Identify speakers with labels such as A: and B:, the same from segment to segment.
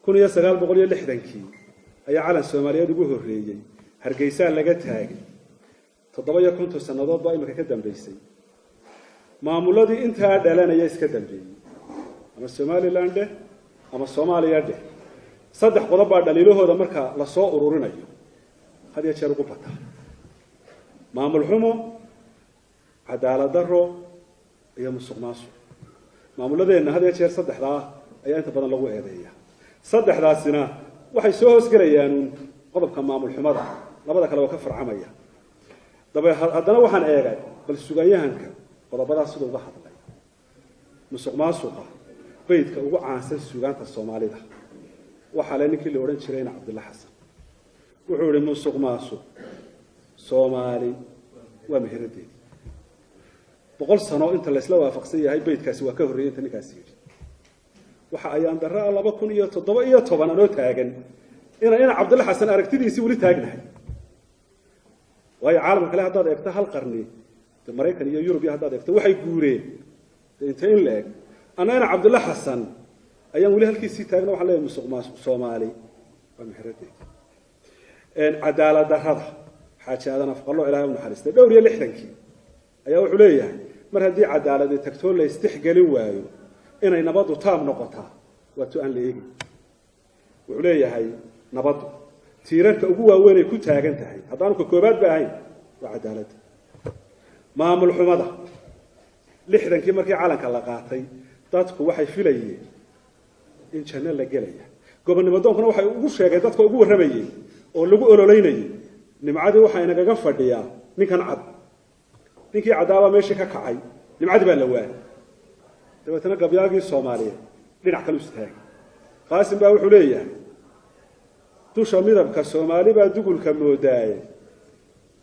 A: 1960-kii ayaa calan Soomaaliyeed ugu horreeyey Hargeysaa laga taagay. 57 sannadood baa imika ka dambeysay. Maamuladii intaa dhalanaya iska dambeeyey, ama Somaliland dheh ama Soomaaliya dheh, saddex qodob baa dhaliilahooda marka lasoo ururinayo had iyo jeer ugu bataa: maamul xumo, cadaalad darro iyo musuq maasuq. Maamuladeenna had iyo jeer saddexdaa ayaa inta badan lagu eedeeya. Saddexdaasina waxay soo hoosgelayaanuun qodobka maamul xumada, labada kale waa ka farcamaya. Dabe haddana waxaan eegay bal sugaanyahanka qodobadaas siduu uga hadlay. Musuq maasuqa beydka ugu caansan sugaanta Soomaalida waxaa le ninkii la odhan jirayna Cabdilla Xasan. Wuxuu ihi: "Musuq maasuq Soomaali waa meheradeedii." 100 sano inta laysla waafaqsan yahay beydkaasi waa ka horreeyey inta ninkaasi yidhi. Waxa ayaan darra ah 2017 anoo taagan ina Cabdilla Xasan aragtidiisii weli taagnahay. Waayo, caalamka kale haddaad eegto, hal qarni de Maraykan iyo Yurub iyo haddaad eegto, waxay guureen de inta in la eg. Anna ina Cabdilla Xasan ayaan weli halkiisii taagna. Waxaan leeyahay: "Musuq maasuq Soomaali waa meheradeedi." Cadaalad darrada, Xaaji Aadan Afqallo, Ilahay u naxariistay, dhowr iyo lixdankii ayaa wuxuu leeyahay: "Mar haddii cadaaladi tagtoo la istixgelin waayo, inay nabaddu taam noqotaa waa tu aan la eegin." Wuxuu leeyahay nabaddu tiirarka ugu waaweyn ay ku taagan tahay, haddaanu ka koobaad ba ahayn, waa cadaaladda. Maamul xumada, 60-kii markii calanka la qaatay, dadku waxay filayeen in janno la gelaya. Gobonnimo doonkuna waxay ugu sheegeen dadka, ugu warramayeen oo lagu ololeynayay: nimcadii waxaa inagaga fadhiyaa ninkan cad. Ninkii caddaabaa meeshii ka kacay, nimcadii baa la waayay. Dabeetana gabyaagii Soomaaliyeed dhinac kale u istaagay. Qaasim baa wuxuu leeyahay: "Dusha midabka Soomaali baa dugulka moodaaye,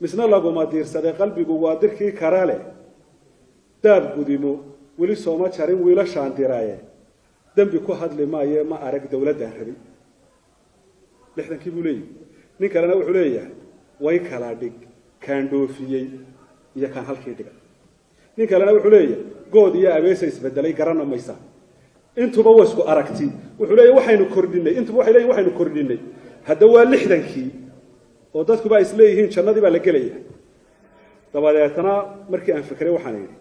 A: misna laguma diirsaday, qalbigu waa dirkii kara leh. Daab gudimo weli sooma jarin wiilashaan diraaye, dembi ku hadli maaye, ma arag dawladdaan rabay." 60-kii buu leeyahay. Nin kalena wuxuu leeyahay: "Way kala dhig kaan dhoofiyey iyo kaan halkii dhigay." Nin kalena wuxuu leeyahay: "Good iyo abeesa isbedelay garana maysa." Intuba waa isku aragti. Wuxuu leeyahy waxaynu kordhinay, intuba waxay leeyihin waxaynu kordhinay. Hadda waa 60-kii oo dadkuba isleeyihiin jannadii baa la gelaya. Dabadeetna markii aan fikray, waxaan idhi: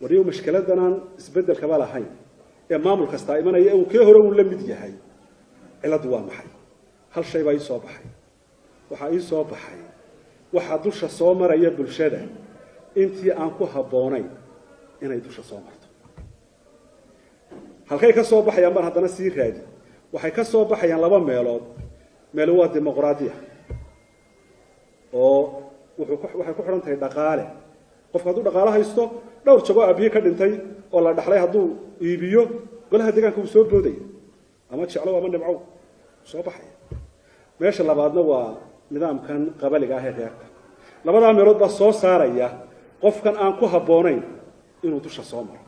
A: waryow, mashkiladanaan isbeddelkaba lahayn ee maamul kastaa imanaya uu kee hore uu la mid yahay, cilladdu waa maxay? Hal shay baa ii soo baxay. Waxaa ii soo baxay waxaa dusha soo maraya bulshada intii aan ku habboonayn inay dusha soo marto. Halkay ka soo baxayaan baan haddana sii raadi. Waxay ka soo baxayaan laba meelood. Meel waa dimuqraadiya oo wuxuu waxay ku xidhan tahay dhaqaale. Qofku hadduu dhaqaale haysto, dhowr jagoo aabihii ka dhintay oo la dhaxlay hadduu iibiyo, golaha deegaanka wuu soo boodaya, ama jeclow ama nimcow, soo baxaya. Meesha labaadna waa nidaamkan qabaliga ah ee reerka. Labadaa meelood baa soo saaraya qofkan aan ku habboonayn inuu dusha soo maro.